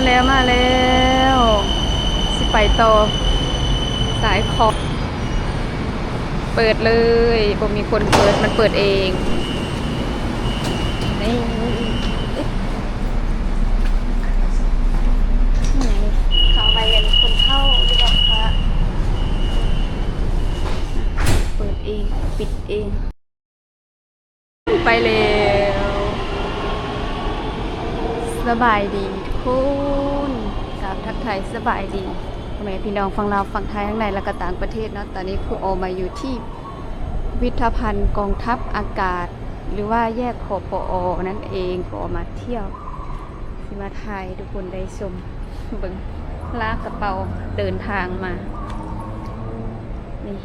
ແລ້ວ ມາແລ້ວ ຊິໄປຕໍ່ ສາຍຂອງ ເປີດເລີຍ ບໍ່ມີຄົນເປີດ ມັນເປີດເອງ ນີ້ ເຂົ້າໄປ ອັນຄົນເຂົ້າ ຫຼືວ່າພະ ເປີດເອງ ປິດເອງ. ໄປແລ້ວ ສະບາຍດີທຸກຄົນ ກາບທັກທາຍສະບາຍດີພໍ່ແມ່ພີ່ນ້ອງຝັ່ງລາວ ຝັ່ງໄທ ທັງໃນ ແລະ ກະຕ່າງປະເທດເນາະ. ຕອນນີ້ຄູອໍມາຢູ່ທີ່ພິພິທະພັນກອງທັບອາກາດ ຫຼືວ່າແຍກ ຂປອ ນັ້ນເອງ. ຄູອໍມາທ່ຽວ ຊິມາຖ່າຍໃຫ້ທຸກຄົນໄດ້ຊົມ ເບິ່ງ ລາກກະເປົາເດີນທາງມາ ນີ້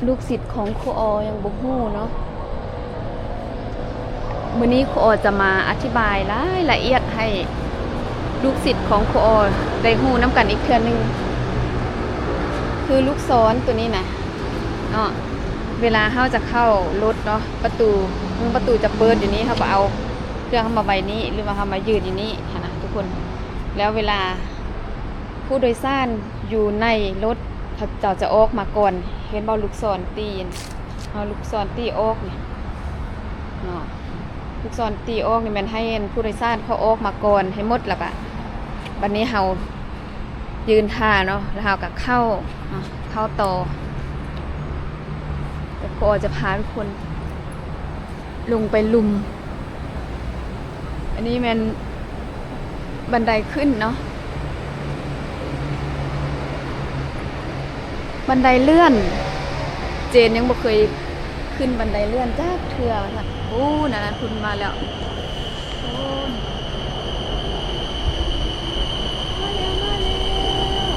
ລູກສິດຂອງຄູອໍຍັງບໍ່ຮູ້ເນາະ. ມື້ນີ້ຄູອໍຈະມາອະທິບາຍລາຍລະອຽດໃຫ້ລູກສິດຂອງຄູອໍໄດ້ຮູ້ນຳກັນອີກເທື່ອໜຶ່ງ. ຄືລູກສອນໂຕນີ້ນະເນາະ ເວລາເຮົາຈະເຂົ້າລົດເນາະ ປະຕູ ປະຕູຈະເປີດຢູ່ນີ້ ເຮົາກໍເອົາເຄື່ອງເຮົາມາໄວ້ນີ້ ຫຼືວ່າເຮົາມາຢືນຢູ່ນີ້ຫັ້ນນະທຸກຄົນ. ແລ້ວເວລາຜູ້ໂດຍສານຢູ່ໃນລົດ ເຂົາເຈົ້າຈະອອກມາກ່ອນ ເຫັນບໍ່ ລູກສອນຕີ ເອົາລູກສອນຕີອອກນີ້ເນາະ ລູກສອນຕີອອກນີ້ແມ່ນໃຫ້ອັນຜູ້ໂດຍສານເຂົາອອກມາກ່ອນໃຫ້ໝົດ ແລ້ວກະບັດນີ້ເຮົາຢືນຖ້າເນາະ ແລ້ວເຮົາກະເຂົ້າເນາະ ເຂົ້າຕໍ່. ແລ້ວກໍຈະພາທຸກຄົນລົງໄປລຸ່ມ. ອັນນີ້ແມ່ນບັນໄດຂຶ້ນເນາະ ບັນໄດເລື່ອນ. ເຈນຍັງບໍ່ເຄີຍຂຶ້ນບັນໄດເລື່ອນຈັກເທື່ອວ່າຊັ້ນ. ໂອ້ ນັ້ນໆ ພຸ້ນມາແລ້ວ ໂອ້ ມາແລ້ວ ມາແລ້ວ.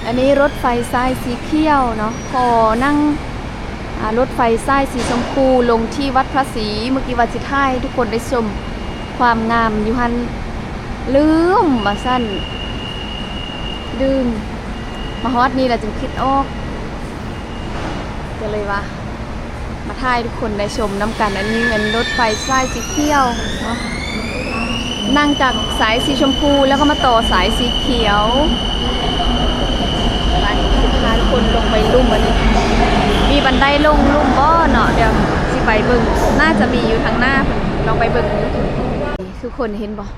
ອັນນີ້ລົດໄຟສາຍສີຂຽວເນາະ ພໍນັ່ງ ອາ ລົດໄຟສາຍສີຊົມພູລົງທີ່ວັດພະສີ. ເມື່ອກີ້ວ່າຊິຖ່າຍໃຫ້ທຸກຄົນໄດ້ຊົມຄວາມງາມຢູ່ຫັ້ນ ລືມວ່າຊັ້ນ ລືມ ມາຮອດນີ້ລະຈຶ່ງຄິດອອກ ກໍເລີຍວ່າ ມາຖ່າຍໃຫ້ທຸກຄົນໄດ້ຊົມນຳກັນ. ອັນນີ້ແມ່ນລົດໄຟສາຍສີຂຽວເນາະ ນັ່ງຈາກສາຍສີຊົມພູ ແລ້ວກໍມາຕໍ່ສາຍສີຂຽວ. ບາດນີ້ຊິພາທຸກຄົນລົງໄປລຸ່ມ ອັນນີ້ມີບັນໄດລົງລຸ່ມບໍ່ເນາະ? ດຽວຊິໄປເບິ່ງ ໜ້າຈະມີຢູ່ທາງໜ້າພຸ້ນ ລອງໄປເບິ່ງ. ທຸກຄົນເຫັນບໍ່?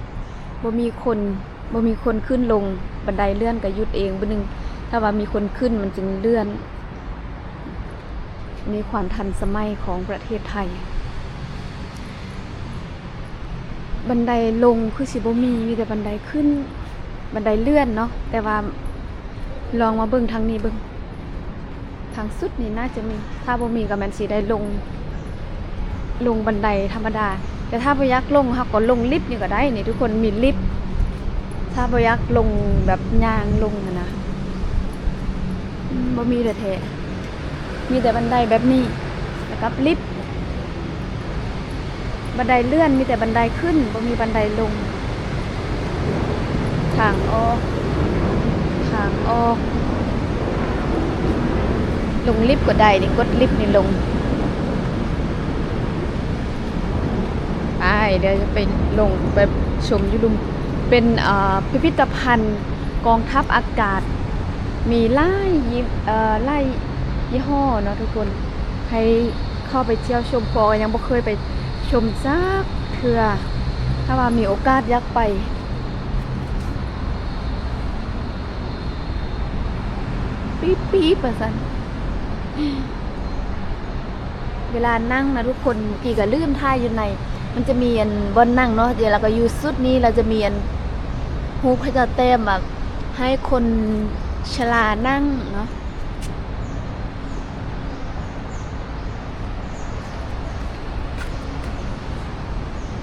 ບໍ່ມີຄົນ ບໍ່ມີຄົນຂຶ້ນລົງ ບັນໄດເລື່ອນກໍຢຸດເອງບຶດໜຶ່ງ. ຖ້າວ່າມີຄົນຂຶ້ນມັນຈຶ່ງເລື່ອນ. ນີ້ຄວາມທັນສະໄໝຂອງປະເທດໄທ. ບັນໄດລົງຄືຊິບໍ່ມີ ມີແຕ່ບັນໄດຂຶ້ນ ບັນໄດເລື່ອນເນາະ. ແຕ່ວ່າລອງມາເບິ່ງທາງນີ້ເບິ່ງ ທາງສຸດນີ້ໜ້າຈະມີ ຖ້າບໍ່ມີກໍແມ່ນຊິໄດ້ລົງ ລົງບັນໄດທຳມະດາ. ແຕ່ຖ້າບໍ່ຢາກລົງ ເຮົາກໍລົງລິບນີ້ກໍໄດ້. ນີ້ທຸກຄົນ ມີລິບ ຖ້າບໍ່ຢາກລົງແບບຍ່າງລົງຫັ້ນນະ. ອືມ ບໍ່ມີແທ້ໆ ມີແຕ່ບັນໄດແບບນີ້ ແລ້ວກັບລິບ. ບັນໄດເລື່ອນ ມີແຕ່ບັນໄດຂຶ້ນ ບໍ່ມີບັນໄດລົງ. ທາງອອກ ທາງອອກ ລົງລິບກໍໄດ້ນີ້ ກົດລິບນີ້ລົງ. ໄປ ດຽວຈະໄປລົງ ໄປຊົມຢູ່ລຸ່ມ. ເປັນ ເອີ ພິພິທະພັນກອງທັບອາກາດ ມີຫຼາຍຍີ່ ເອີ ຫຼາຍຍີ່ຫໍ້ເນາະທຸກຄົນ ໃຫ້ເຂົ້າໄປທ່ຽວຊົມ ເພາະວ່າຍັງບໍ່ເຄີຍໄປຊົມຈັກເທື່ອ. ຖ້າວ່າມີໂອກາດຢາກໄປ ປີບໆ ວ່າຊັ້ນ. ເວລານັ່ງນະທຸກຄົນ ກີ້ກໍລືມຖ່າຍຢູ່ໃນ ມັນຈະມີອັນບ່ອນນັ່ງເນາະ ແລ້ວກໍຢູ່ສຸດນີ້ ແລ້ວຈະມີອັນຮູບເຂົາເຈົ້າແຕ້ມວ່າ ໃຫ້ຄົນຊະລານັ່ງເນາະ.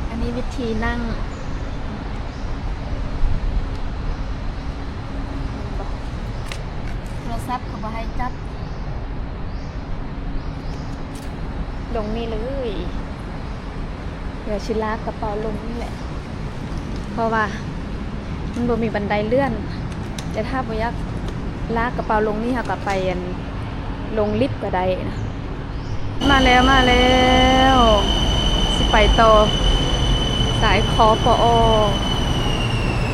ອັນນີ້ວິທີນັ່ງ ໂທລະສັບເຂົາບໍ່ໃຫ້ຈັບ. ລົງນີ້ເລີຍ ດຽວຊິລາກກະເປົາລົງນີ້ແຫຼະ ເພາະວ່າມັນບໍ່ມີບັນໄດເລື່ອນ. ແຕ່ຖ້າບໍ່ຢາກ ລາກກະເປົາລົງນີ້ ເຮົາກະໄປອັນ ລົງລິບກະໄດ້ນະ. ມາແລ້ວ ມາແລ້ວ ຊິໄປຕໍ່ ສາຍ ຄປອ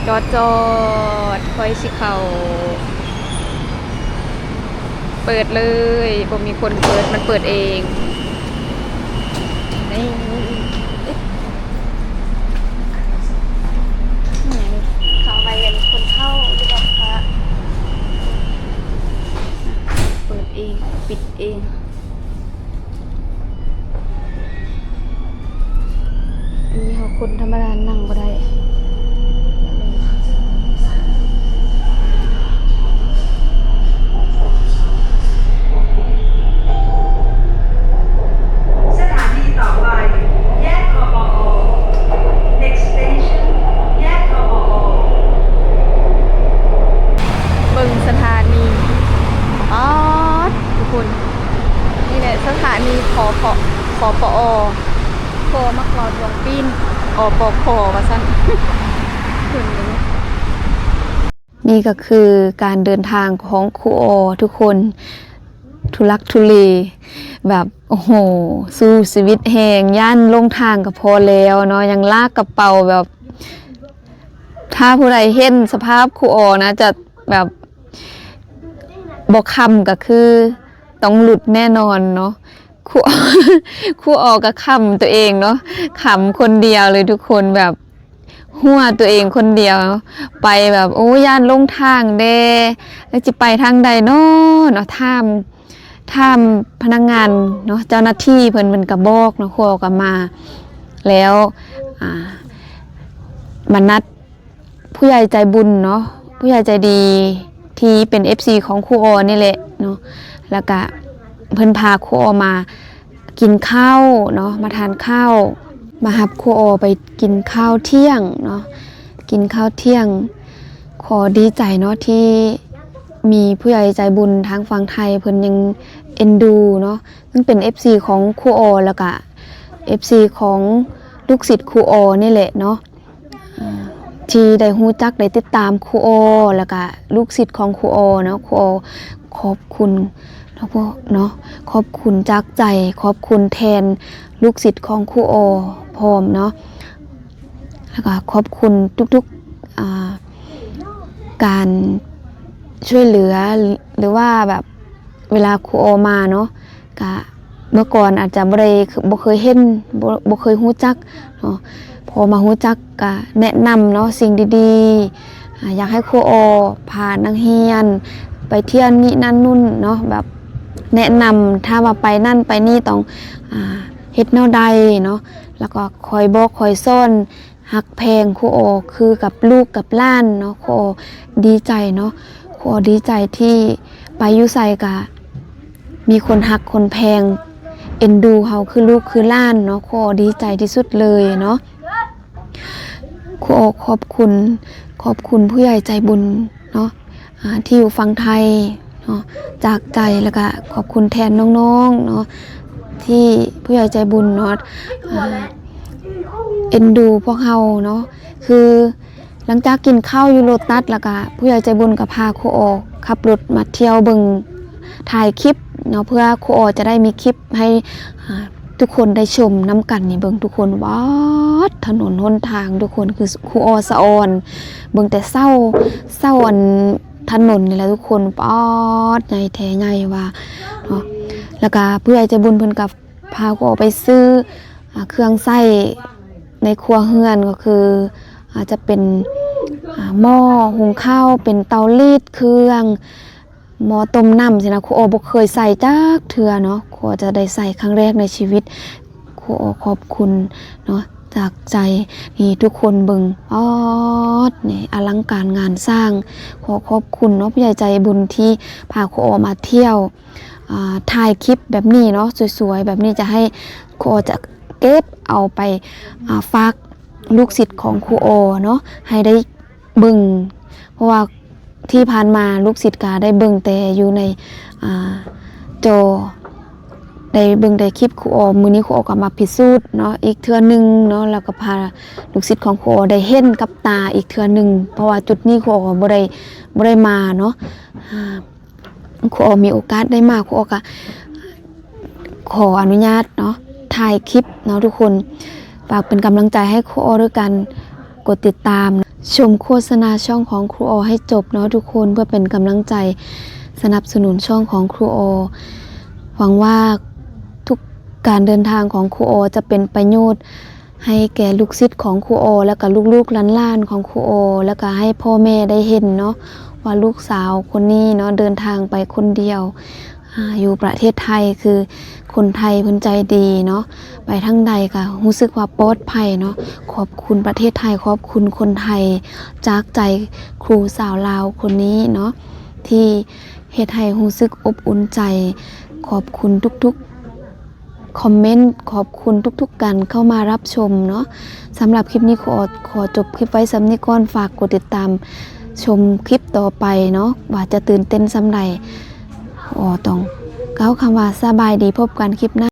ຈອດ ຈອດ ຂ້ອຍຊິເຂົ້າ. ເປີດເລີຍ ບໍ່ມີຄົນເປີດ ມັນເປີດເອງ. ນີ້ ເຂົ້າໄວ້ອັນຄົນເຂົ້າ ຫຼືວ່າພະ ເປີດເອງ ປິດເອງ. ອັນນີ້ເຮົາຄົນທຳມະດານັ່ງບໍ່ໄດ້. ສະຖານີຕໍ່ໄປ ແຍກ ຄປອ Next station ແຍກ ຄປອ. ເບິ່ງສະຖານີ ປາດ ທຸກຄົນ. ນີ້ແຫຼະສະຖານີ ຄປອ ຄປອ. ພໍມັກເວົ້າລວງປີ້ນ ອປຄ ວ່າຊັ້ນ. ເພິ່ນນີ້ ນີ້ກໍຄືການເດີນທາງຂອງຄູອໍທຸກຄົນ ທຸລັກທຸເລ ແບບ ໂອ້ໂຫ ສູ້ຊີວິດແຮງ ຢ້ານຫຼົງທາງກໍພໍແລ້ວເນາະ ຍັງລາກກະເປົາແບບ ຖ້າຜູ້ໃດເຫັນສະພາບຄູອໍນະ ຈະແບບ ບໍ່ຂຳກໍຄືຕ້ອງຫຼຸດແນ່ນອນເນາະ. ຄູ ຄູອໍກໍຂຳຕົວເອງເນາະ ຂຳຄົນດຽວເລີຍທຸກຄົນ ແບບຫົວຕົວເອງຄົນດຽວ ໄປແບບ ໂອ້ ຢ້ານຫຼົງທາງແດ່ ແລ້ວຊິໄປທາງໃດນໍເນາະ. ຖາມ ຖາມພະນັກງານເນາະ ເຈົ້າໜ້າທີ່ເພິ່ນ ເພິ່ນກໍບອກເນາະ ຄູອໍກໍມາ ແລ້ວ ອ່າ ມານັດ ຜູ້ໃຫຍ່ໃຈບຸນເນາະ ຜູ້ໃຫຍ່ໃຈດີທີ່ເປັນເອັຟຊີຂອງຄູອໍນີ້ແຫຼະເນາະ ແລ້ວກະເພິ່ນພາຄູອໍມາກິນເຂົ້າເນາະ ມາທານເຂົ້າ ມາຮັບຄູອໍໄປກິນເຂົ້າທ່ຽງເນາະ ກິນເຂົ້າທ່ຽງ. ຂໍດີໃຈເນາະ ທີ່ມີຜູ້ໃຫຍ່ໃຈບຸນທາງຝັ່ງໄທ ເພິ່ນຍັງເອັນດູເນາະ ເຊິ່ງເປັນເອັຟຊີຂອງຄູອໍ ແລ້ວກະເອັຟຊີຂອງລູກສິດຄູອໍນີ້ແຫຼະເນາະ. ອ່າ ທີ່ໄດ້ຮູ້ຈັກໄດ້ຕິດຕາມຄູອໍ ແລ້ວກະລູກສິດຂອງຄູອໍເນາະ ຄູອໍຂອບຄຸນເນາະ ພວກເນາະ ຂອບຄຸນຈາກໃຈ ຂອບຄຸນແທນລູກສິດຂອງຄູອໍພ້ອມເນາະ ແລ້ວກະຂອບຄຸນທຸກໆ ອ່າ ການຊ່ວຍເຫຼືອ ຫຼືວ່າແບບເວລາຄູອໍມາເນາະ ກະເມື່ອກ່ອນອາດຈະບໍ່ໄດ້ ບໍ່ເຄີຍເຫັນ ບໍ່ ບໍ່ເຄີຍຮູ້ຈັກເນາະ ພໍມາຮູ້ຈັກກະແນະນຳເນາະ ສິ່ງດີໆ ອາ ຢາກໃຫ້ຄູອໍພານັກຮຽນໄປທ່ຽວນີ້ນັ້ນນຸ້ນເນາະ ແບບແນະນຳ ຖ້າວ່າໄປນັ້ນໄປນີ້ຕ້ອງ ອາ ເຮັດແນວໃດເນາະ ແລ້ວກໍຄອຍບອກຄອຍສອນ ຮັກແພງຄູອໍຄືກັບລູກກັບຫຼານເນາະ ຄູອໍດີໃຈເນາະ ຄູອໍດີໃຈທີ່ໄປຢູ່ໃສກະມີຄົນຮັກຄົນແພງ ເອັນດູເຮົາຄືລູກຄືຫຼານເນາະ ຄູອໍດີໃຈທີ່ສຸດເລີຍເນາະ. ຄູອໍຂອບຄຸນ ຂອບຄຸນຜູ້ໃຫຍ່ໃຈບຸນເນາະ ອ່າ ທີ່ຢູ່ຝັ່ງໄທເນາະ ຈາກໃຈ ແລ້ວກະຂອບຄຸນແທນນ້ອງໆເນາະ ທີ່ຜູ້ໃຫຍ່ໃຈບຸນເນາະ ອ່າ ເອັນດູພວກເຮົາເນາະ ຄືຫຼັງຈາກກິນເຂົ້າຢູ່ໂລຕັສ ແລ້ວກະຜູ້ໃຫຍ່ໃຈບຸນກໍພາຄູອໍຂັບລົດມາທ່ຽວເບິ່ງ ຖ່າຍຄລິບເນາະ ເພື່ອຄູອໍຈະໄດ້ມີຄລິບໃຫ້ ອ່າ ທຸກຄົນໄດ້ຊົມນຳກັນນີ້ ເບິ່ງທຸກຄົນ ປາດ ຖະໜົນຫົນທາງທຸກຄົນ ຄືຄູອໍສະອອນ ເບິ່ງແຕ່ເສົາ ເສົາອັນຖະໜົນນີ້ແຫຼະທຸກຄົນ ປາດ ໃຫຍ່ແທ້ໃຫຍ່ວ່າເນາະ ແລ້ວກະຜູ້ໃຫຍ່ໃຈບຸນເພິ່ນກໍພາຄູອໍໄປຊື້ ອ່າ ເຄື່ອງໃຊ້ໃນຄົວເຮືອນ ກໍຄື ອາດຈະເປັນ ອ່າ ໝໍ້ຫຸງເຂົ້າ ເປັນເຕົາລີດເຄື່ອງ ໝໍ້ຕົ້ມນ້ຳຊີ້ນະ ຄູອໍບໍ່ເຄີຍໃສ່ຈັກເທື່ອເນາະ ຄູອໍຈະໄດ້ໃສ່ຄັ້ງແລກໃນຊີວິດ ຄູອໍຂອບຄຸນເນາະ ຈາກໃຈນີ້ ທຸກຄົນເບິ່ງ ປາດ ນີ້ອະລັງການງານສ້າງ ຂໍຂອບຄຸນເນາະ ຜູ້ໃຫຍ່ໃຈບຸນທີ່ພາຄູອໍມາທ່ຽວ ອ່າ ຖ່າຍຄລິບແບບນີ້ເນາະ ສວຍໆແບບນີ້ ຈະໃຫ້ຄູອໍຈະເກັບເອົາໄປ ອ່າ ຝາກ ລູກສິດຂອງຄູອໍເນາະ ໃຫ້ໄດ້ເບິ່ງ ເພາະວ່າທີ່ຜ່ານມາລູກສິດກະໄດ້ເບິ່ງແຕ່ຢູ່ໃນ ອ່າ ຈໍ ໄດ້ເບິ່ງໄດ້ຄລິບຄູອໍ ມື້ນີ້ຄູອໍກໍມາພິສູດເນາະ ອີກເທື່ອໜຶ່ງເນາະ ແລ້ວກໍພາລູກສິດຂອງຄູອໍໄດ້ເຫັນກັບຕາອີກເທື່ອໜຶ່ງ ເພາະວ່າຈຸດນີ້ຄູອໍບໍ່ໄດ້ ບໍ່ໄດ້ມາເນາະ ອາ ຄູອໍມີໂອກາດໄດ້ມາ ຄູອໍກໍຂໍອະນຸຍາດເນາະ ຖ່າຍຄລິບເນາະທຸກຄົນ. ຝາກເປັນກຳລັງໃຈໃຫ້ຄູອໍດ້ວຍການກົດຕິດຕາມ ຊົມໂຄສະນາຊ່ອງຂອງຄູອໍໃຫ້ຈົບເນາະທຸກຄົນ ເພື່ອເປັນກຳລັງໃຈສະໜັບສະໜູນຊ່ອງຂອງຄູອໍ. ຫວັງວ່າທຸກການເດີນທາງຂອງຄູອໍຈະເປັນປະໂຫຍດໃຫ້ແກ່ລູກສິດຂອງຄູອໍ ແລ້ວກະລູກໆຫຼານໆຂອງຄູອໍ ແລ້ວກະໃຫ້ພໍ່ແມ່ໄດ້ເຫັນເນາະ ວ່າລູກສາວຄົນນີ້ເນາະ ເດີນທາງໄປຄົນດຽວ ອາ ຢູ່ປະເທດໄທ ຄືຄົນໄທເພິ່ນໃຈດີເນາະ ໄປທາງໃດກໍຮູ້ສຶກວ່າປອດໄພເນາະ. ຂອບຄຸນປະເທດໄທ ຂອບຄຸນຄົນໄທ ຈາກໃຈຄູສາວລາວຄົນນີ້ເນາະ ທີ່ເຮັດໃຫ້ຮູ້ສຶກອົບອຸ່ນໃຈ. ຂອບຄຸນທຸກໆຄອມເມັນ ຂອບຄຸນທຸກໆການເຂົ້າມາຮັບຊົມເນາະ. ສຳລັບຄລິບນີ້ຂໍ ຂໍຈົບຄລິບໄວ້ສ່ຳນີ້ກ່ອນ. ຝາກກົດຕິດຕາມຊົມຄລິບຕໍ່ໄປເນາະ ວ່າຈະຕື່ນເຕັ້ນສ່ຳໃດ. ຂໍຕ້ອງກ່າວຄຳວ່າສະບາຍດີ ພົບກັນຄລິບໜ້າ.